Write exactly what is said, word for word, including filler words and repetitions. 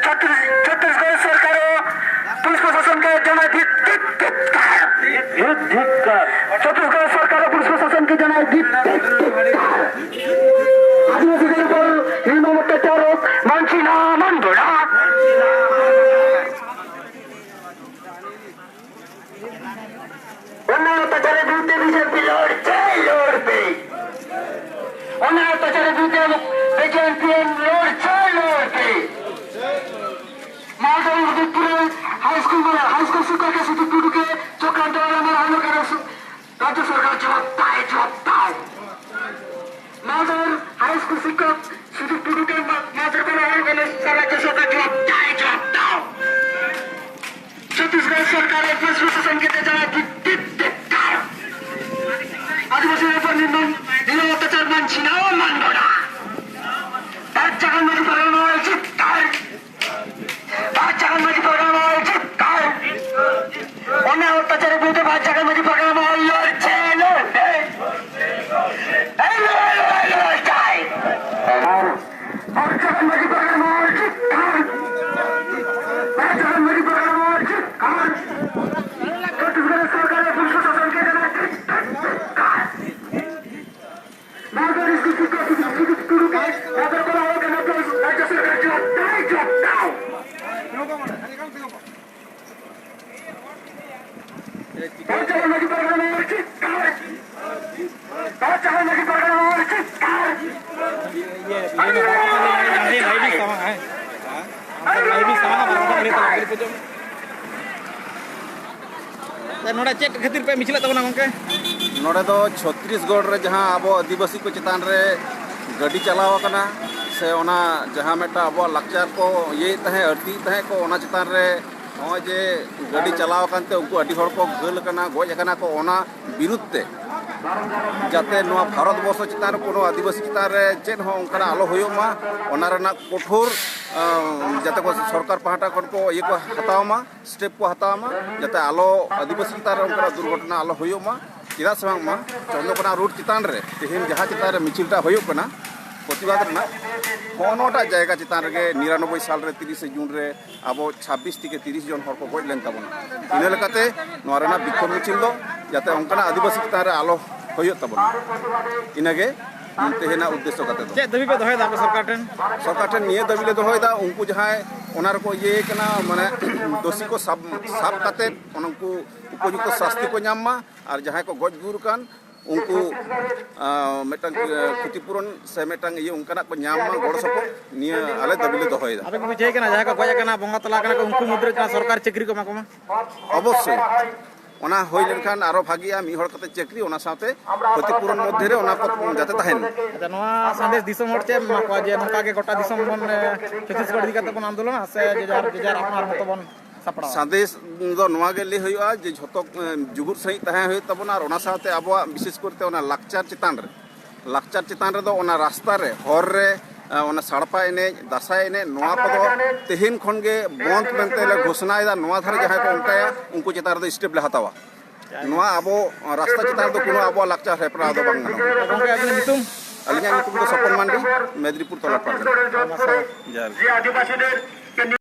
ᱪᱷᱚᱛᱤᱥ- ᱪᱷᱚᱛᱤᱥᱜᱚᱲ ᱥᱚᱨᱠᱟᱨ ᱯᱩᱞᱤᱥ ᱯᱨᱚᱥᱟᱥᱚᱱ ᱠᱮ ᱡᱟᱱᱟᱭ ᱫᱷᱤᱠ- ᱫᱷᱤᱠ- ᱫᱷᱤᱠ- ᱪᱷᱚᱛᱤᱥᱜᱚᱲ ᱥᱚᱨᱠᱟᱨ ᱯᱩᱞᱤᱥ ᱯᱨᱚᱥᱟᱥᱚᱱ ᱠᱮ ᱡᱟᱱᱟᱭ ᱫᱷᱤᱠ- ᱫᱷᱤᱠ- ᱫᱷᱤᱠ- ᱟᱹᱫᱤᱵᱟᱹᱥᱤ ᱠᱚ ᱩᱯᱚᱨ ᱱᱤᱨᱢᱚᱢ ᱚᱛᱛᱟᱪᱟᱨ ᱢᱟᱱᱪᱤᱱᱟ ᱢᱟᱱᱰᱚᱲᱟ। ᱚᱱᱟ ᱚᱛᱛᱟᱪᱟᱨ ᱵᱤᱨᱩᱫᱷᱮ ᱵᱤᱡᱮᱯᱤ ᱞᱚᱲᱪᱮ ᱞᱚᱲᱵᱮ। ᱚᱱᱟ ᱚᱛᱛᱟᱪᱟᱨ ᱵᱤᱨᱩᱫᱷᱮ ᱵᱤᱡᱮᱯᱤ ᱞᱚᱲᱪᱮ ᱞᱚᱲᱵᱮ। ᱢᱟᱞᱫᱟ ᱩᱫᱚᱭᱯᱩᱨ ᱦᱟᱭ ᱥᱠᱩᱞ ᱢᱟᱱᱮ ᱦᱟᱭ ᱥᱠᱩᱞ ᱥᱩᱫᱷᱩ ᱴᱩᱰᱩ ᱜᱮ ᱪᱚᱠᱨᱟᱱᱛᱚ ᱨᱮ ᱢᱮᱱᱟᱜ ᱦᱚᱲ ᱠᱟᱱᱟ। ᱨᱟᱡᱽᱡᱚ ᱥᱚᱨᱠᱟᱨ ᱡᱚᱵᱟᱵ ᱫᱟᱭ, ᱡᱚᱵᱟᱵ ᱫᱟᱭ। ᱢᱟᱞᱫᱟ ᱦᱟᱭ ᱥᱠᱩᱞ ᱥᱤᱠᱠᱷᱚᱠ ᱥᱩᱫᱷᱩ ᱴᱩᱰᱩ ᱜᱮ ᱢᱟ-, ᱢᱟᱞᱫᱟ ᱨᱮ ᱦᱚᱲ ᱠᱟᱱᱟ, ᱨᱟᱡᱽᱡᱚ ᱥᱚᱨᱠᱟᱨ ᱡᱚᱵᱟᱵ ᱫᱟᱭ, ᱡᱚᱵᱟᱵ ᱫᱟᱭ। ᱪᱷᱚᱛᱤᱥᱜᱚᱲ ᱥᱚᱨᱠᱟᱨ ᱯᱩᱞᱤᱥ ᱯᱨᱚᱥᱟᱥᱚᱱ ᱠᱮ ᱡᱟᱱᱟᱭ ᱫᱷᱤᱠ- ᱫᱷᱤᱠ- ᱫᱷᱤᱠᱟᱨ। ᱟᱹᱫᱤᱵᱟᱹᱥᱤ ᱩᱯᱚᱨ ᱱᱤᱨᱢᱚᱢ ᱱᱤᱨᱢᱚᱢ ᱚᱛᱛᱟᱪᱟᱨ ᱢᱟᱱᱪᱤᱱᱟ ᱢᱟᱱᱰᱚᱲᱟ। ᱵᱟᱪᱪᱟ ᱜᱟᱱ ᱢᱟᱹᱡᱷᱤ ᱯᱟᱨᱜᱟᱱᱟ ᱢᱚᱦᱚᱞ ᱪᱤᱛᱠᱟᱨ। ᱵᱟᱪᱪᱟ ᱜᱟᱱ ᱢᱟᱹᱡᱷᱤ ᱯᱟᱨᱜᱟᱱᱟ ᱢᱚᱦᱚᱞ ᱪᱤᱛᱠᱟᱨ। ᱚᱱᱟ ᱚᱛᱛᱟᱪᱟᱨ ᱵᱤᱨᱩᱫᱷᱮ ᱵᱟᱪᱪᱟ ᱜᱟᱱ ᱢᱟᱹᱡᱷᱤ ᱯᱟᱨᱜᱟᱱᱟ ᱢᱚᱦᱚᱞ ᱞᱚᱲᱪᱮ ᱞᱚᱲᱵᱮ। ᱮᱭ ᱞᱚᱲᱟᱭ, ᱞᱚᱲᱟᱭ, ᱞᱚᱲᱟᱭ ᱪᱟᱭ। ᱵᱟᱪᱪᱟ ᱜᱟᱱ ᱢᱟᱹᱡᱷᱤ ᱯᱟᱨᱜᱟᱱᱟ ᱢᱚᱦᱚᱞ ᱪᱤᱛᱠᱟᱨ। ᱵᱟᱪᱪᱟ ᱜᱟᱱ ᱢᱟᱹᱡᱷᱤ ᱯᱟᱨᱜᱟᱱᱟ ᱢᱚᱦᱚᱞ ᱪᱤᱛᱠᱟᱨ। ᱪᱷᱚᱛᱤᱥᱜᱚᱲ ᱥᱚᱨᱠᱟᱨ ᱯᱩᱞᱤᱥ ᱯᱨᱚᱥᱟᱥᱚᱱ ᱠᱮ ᱡᱟᱱᱟᱭ ᱫᱷᱤᱠ- ᱫᱷᱤᱠ- ᱫᱷᱤᱠᱟᱨ। ये, ये, ये, ये, ये, ये, ये, ये, ये, ᱱᱚᱰᱮ ᱪᱮᱫ ᱠᱷᱟᱹᱛᱤᱨ ᱯᱮ ᱢᱤᱪᱷᱤᱞᱮᱫ ᱛᱟᱵᱚᱱᱟ ᱜᱚᱝᱠᱮ? ᱱᱚᱰᱮ ᱫᱚ ᱪᱷᱚᱛᱨᱤᱥᱜᱚᱲ ᱨᱮ ᱡᱟᱦᱟᱸ ᱟᱵᱚ ᱟᱹᱫᱤᱵᱟᱹᱥᱤ ᱠᱚ ᱪᱮᱛᱟᱱ ᱨᱮ ᱜᱟᱹᱰᱤ ᱪᱟᱞᱟᱣ ᱟᱠᱟᱱᱟ, ᱥᱮ ᱚᱱᱟ ᱡᱟᱦᱟᱸ ᱢᱤᱫᱴᱟᱝ ᱟᱵᱚᱣᱟᱜ ᱞᱟᱠᱪᱟᱨ ᱠᱚ ᱤᱭᱟᱹᱭᱮᱫ ᱛᱟᱦᱮᱸᱫ, ᱟᱹᱲᱛᱤᱭᱮᱫ ᱛᱟᱦᱮᱸᱫ ᱠᱚ, ᱚᱱᱟ ᱪᱮᱛᱟᱱ ᱨᱮ ᱱᱚᱜᱼᱚᱭ ᱡᱮ ᱜᱟᱹᱰᱤ ᱪᱟᱞᱟᱣ ᱟᱠᱟᱱ ᱛᱮ ᱩᱱᱠᱩ ᱟᱹᱰᱤ ᱦᱚᱲ ᱠᱚ ᱜᱷᱟᱹᱞ ᱟᱠᱟᱱᱟ, ᱜᱚᱡ ᱟᱠᱟᱱᱟ ᱠᱚ, ᱚᱱᱟ ᱵᱤᱨᱩᱫᱷ ᱛᱮ ᱡᱟᱛᱮ ᱱᱚᱣᱟ ᱵᱷᱟᱨᱚᱛ ᱵᱚᱨᱥᱚ ᱪᱮᱛᱟᱱ ᱨᱮ ᱠᱳᱱᱳ ᱟᱹᱫᱤᱵᱟᱹᱥᱤ ᱪᱮᱛᱟᱱ ᱨᱮ ᱪᱮᱫ ᱦᱚᱸ ᱚᱱᱠᱟᱱᱟᱜ ᱟᱞᱚ ᱦᱩᱭᱩᱜ ᱢᱟ, ᱚᱱᱟ ᱨᱮᱱᱟᱜ ᱠᱚᱴᱷᱳᱨ, ᱟᱸ, ᱡᱟᱛᱮ ᱠᱚ ᱥᱚᱨᱠᱟᱨ ᱯᱟᱦᱴᱟ ᱠᱷᱚᱱ ᱠᱚ ᱤᱭᱟᱹ ᱠᱚ ᱦᱟᱛᱟᱣ ᱢᱟ, ᱥᱴᱮᱯ ᱠᱚ ᱦᱟᱛᱟᱣ ᱢᱟ, ᱡᱟᱛᱮ ᱟᱞᱚ ᱟᱹᱫᱤᱵᱟᱹᱥᱤ ᱪᱮᱛᱟᱱ ᱨᱮ ᱚᱱᱠᱟᱱᱟᱜ ᱫᱩᱨᱜᱷᱚᱴᱚᱱᱟ ᱟᱞᱚ ᱦᱩᱭᱩᱜ ᱢᱟ᱾ ᱪᱮᱫᱟᱜ ᱥᱮ ᱵᱟᱝᱢᱟ ᱪᱚᱱᱫᱨᱚᱠᱳᱱᱟ ᱨᱳᱰ ᱪᱮᱛᱟᱱ ᱨᱮ ᱛᱮᱦᱮᱧ ᱡᱟᱦᱟᱸ ᱪᱮᱛᱟᱱ ᱨᱮ ᱢᱤᱪᱷᱤᱞᱴᱟᱜ ᱦᱩᱭᱩᱜ ᱠᱟᱱᱟ ᱯᱨᱚᱛᱤᱵᱟᱫ ᱨᱮᱱᱟᱜ, ᱦᱚᱸᱜᱼᱚ ᱱᱚᱣᱟᱴᱟᱜ ᱡᱟᱭᱜᱟ ᱪᱮᱛᱟᱱ ᱨᱮᱜᱮ ᱱᱤᱨᱟᱱᱚᱵᱵᱳᱭ ᱥᱟᱞ ᱨᱮ ᱛᱤᱨᱤᱥᱮ ᱡᱩᱱ ᱨᱮ ᱟᱵᱚ ᱪᱷᱟᱵᱵᱤᱥ ᱛᱷᱮᱠᱮ ᱛᱤᱨᱤᱥ ᱡᱚᱱ ᱦᱚᱲ ᱠᱚ ᱜᱚᱡ ᱞᱮᱱ ᱛᱟᱵᱚᱱᱟ᱾ ᱤᱱᱟᱹ ᱞᱮᱠᱟᱛᱮ ᱱᱚᱣᱟ ᱨᱮᱱᱟᱜ ᱵᱤᱠᱠᱷᱳᱵ ᱢᱤᱪᱷᱤᱞ ᱫᱚ ᱡᱟᱛᱮ ᱚᱱᱠᱟᱱᱟᱜ ᱟᱹᱫᱤᱵᱟᱹᱥᱤ ᱪᱮᱛᱟᱱ ᱨᱮ ᱟᱞᱚ ᱦᱩᱭᱩᱜ ᱛᱟᱵᱚᱱᱟ, ᱤᱱᱟᱹᱜᱮ ᱛᱮᱦᱮᱧᱟᱜ ᱩᱫᱽᱫᱮᱥᱥᱚ ᱠᱟᱛᱮ ᱫᱚ᱾ ᱪᱮᱫ ᱫᱟᱹᱵᱤ ᱯᱮ ᱫᱚᱦᱚᱭᱮᱫᱟ ᱟᱯᱮ ᱥᱚᱨᱠᱟᱨ ᱴᱷᱮᱱ? ᱥᱚᱨᱠᱟᱨ ᱴᱷᱮᱱ ᱱᱤᱭᱟᱹ ᱫᱟᱹᱵᱤ ᱞᱮ ᱫᱚᱦᱚᱭᱮᱫᱟ, ᱩᱱᱠᱩ ᱡᱟᱦᱟᱸᱭ ᱚᱱᱟ ᱨᱮᱠᱚ ᱤᱭᱟᱹᱭ ᱠᱟᱱᱟ, ᱢᱟᱱᱮ ᱫᱳᱥᱤ ᱠᱚ ᱥᱟᱵ, ᱥᱟᱵ ᱠᱟᱛᱮ ᱩᱱᱠᱩ ᱩᱯᱚᱡᱩᱠᱛᱚ ᱥᱟᱥᱛᱤ ᱠᱚ ᱧᱟᱢ ᱢᱟ, ᱟᱨ ᱡᱟᱦᱟᱸᱭ ᱠᱚ ᱜᱚᱡ ᱜᱩᱨ ᱠᱟᱱ ᱩᱱᱠᱩ, ᱟᱸ, ᱢᱤᱫᱴᱟᱝ, ᱟᱸ, ᱠᱷᱚᱛᱤᱯᱩᱨᱚᱱ ᱥᱮ ᱢᱤᱫᱴᱟᱝ ᱤᱭᱟᱹ ᱚᱱᱠᱟᱱᱟᱜ ᱠᱚ ᱧᱟᱢ ᱢᱟ, ᱜᱚᱲᱚ ᱥᱚᱯᱚᱦᱚᱫ, ᱱᱤᱭᱟᱹ ᱟᱞᱮ ᱫᱟᱹᱵᱤ ᱞᱮ ᱫᱚᱦᱚᱭᱮᱫᱟ᱾ ᱟᱯᱮ ᱠᱚᱯᱮ ᱪᱟᱹᱭ ᱠᱟᱱᱟ ᱡᱟᱦᱟᱸᱭ ᱠᱚ ᱜᱚᱡ ᱟᱠᱟᱱᱟ, ᱵᱚᱸᱜᱟ ᱛᱟᱞᱟ ᱟᱠᱟᱱᱟ ᱠᱚ, ᱩᱱᱠᱩ ᱢᱩᱫᱽᱨᱮ ᱢᱤᱫᱴᱟᱝ ᱥᱚᱨᱠᱟᱨ ᱪᱟᱹᱠᱨᱤ ᱠᱚ ᱮᱢᱟ ᱠᱚᱢᱟ? ᱚᱵᱚᱥᱥᱳᱭ, ᱚᱱᱟ ᱦᱩᱭ ᱞᱮᱱᱠᱷᱟᱱ ᱟᱨᱚ ᱵᱷᱟᱜᱤᱜᱼᱟ᱾ ᱢᱤᱫ ᱦᱚᱲ ᱠᱟᱛᱮ ᱪᱟᱹᱠᱨᱤ, ᱚᱱᱟ ᱥᱟᱶᱛᱮ ᱠᱷᱚᱛᱤᱯᱩᱨᱚᱱ ᱢᱚᱫᱽᱫᱷᱮ ᱨᱮ ᱚᱱᱟ ᱠᱚ ᱡᱟᱛᱮ ᱛᱟᱦᱮᱱ᱾ ᱟᱪᱪᱷᱟ, ᱱᱚᱣᱟ ᱥᱟᱸᱫᱮᱥ ᱫᱤᱥᱚᱢ ᱦᱚᱲ ᱪᱮᱫ ᱮᱢ ᱮᱢᱟ ᱠᱚᱣᱟ ᱡᱮ ᱱᱚᱝᱠᱟ ᱜᱮ ᱜᱚᱴᱟ ᱫᱤᱥᱚᱢ ᱵᱚᱱ, ᱮ, ᱪᱷᱚᱛᱤᱥᱜᱚᱲ ᱤᱫᱤ ᱠᱟᱛᱮ ᱵᱚᱱ ᱟᱱᱫᱳᱞᱚᱱᱟ ᱥᱮ ᱡᱮ ᱡᱟᱨ, ᱡᱮ ᱡᱟᱨ ᱟᱯᱱᱟᱨ ᱢᱚᱛᱚ ᱵᱚᱱ ᱥᱟᱯᱲᱟᱣᱟ? ᱥᱟᱸᱫᱮᱥ ᱫᱚ ᱱᱚᱣᱟ ᱜᱮ ᱞᱟᱹᱭ ᱦᱩᱭᱩᱜᱼᱟ ᱡᱮ ᱡᱷᱚᱛᱚ, ᱮ, ᱡᱩᱜᱩᱫ ᱥᱟᱺᱦᱤᱡ ᱛᱟᱦᱮᱸ ᱦᱩᱭᱩᱜ ᱛᱟᱵᱚᱱᱟ, ᱟᱨ ᱚᱱᱟ ᱥᱟᱶᱛᱮ ᱟᱵᱚᱣᱟᱜ ᱵᱤᱥᱮᱥ ᱠᱚᱨᱛᱮ ᱚᱱᱟ ᱞᱟᱠᱪᱟᱨ ᱪᱮᱛᱟᱱ ᱨᱮ, ᱞᱟᱠᱪᱟᱨ ᱪᱮᱛᱟᱱ ᱨᱮᱫᱚ ᱚᱱᱟ ᱨᱟᱥᱛᱟ ᱨᱮ, ᱦᱚᱨ ᱨᱮ, ᱮ, ᱚᱱᱟ ᱥᱟᱲᱯᱟ ᱮᱱᱮᱡ, ᱫᱟᱸᱥᱟᱭ ᱮᱱᱮᱡ, ᱱᱚᱣᱟ ᱠᱚᱫᱚ ᱛᱮᱦᱮᱧ ᱠᱷᱚᱱ ᱜᱮ ᱵᱚᱱᱫ ᱢᱮᱱᱛᱮ ᱞᱮ ᱜᱷᱳᱥᱚᱱᱟᱭᱮᱫᱟ᱾ ᱱᱚᱣᱟ ᱫᱷᱟᱨᱮ ᱡᱟᱦᱟᱸᱭ ᱠᱚ ᱚᱱᱠᱟᱭᱟ, ᱩᱱᱠᱩ ᱪᱮᱛᱟᱱ ᱨᱮᱫᱚ ᱥᱴᱮᱯ ᱞᱮ ᱦᱟᱛᱟᱣᱟ᱾ ᱱᱚᱣᱟ ᱟᱵᱚ ᱨᱟᱥᱛᱟ ᱪᱮᱛᱟᱱ ᱨᱮᱫᱚ ᱠᱳᱱᱳ ᱟᱵᱚᱣᱟᱜ ᱞᱟᱠᱪᱟᱨ ᱦᱮᱯᱨᱟᱣ ᱫᱚ ᱵᱟᱝ ᱜᱟᱱᱚᱜᱼᱟ᱾ ᱜᱚᱢᱠᱮ, ᱟᱹᱵᱤᱱᱟᱜ ᱧᱩᱛᱩᱢ? ᱟᱹᱞᱤᱧᱟᱜ ᱧᱩᱛᱩᱢ ᱫᱚ ᱥᱚᱯᱚᱱ ᱢᱟᱱᱰᱤ, ᱢᱮᱫᱽᱱᱤᱯᱩᱨ ᱛᱚᱞᱟᱴ ᱯᱟᱨᱜᱟᱱᱟ᱾ ᱡᱚᱦᱟᱨ ᱜᱮ᱾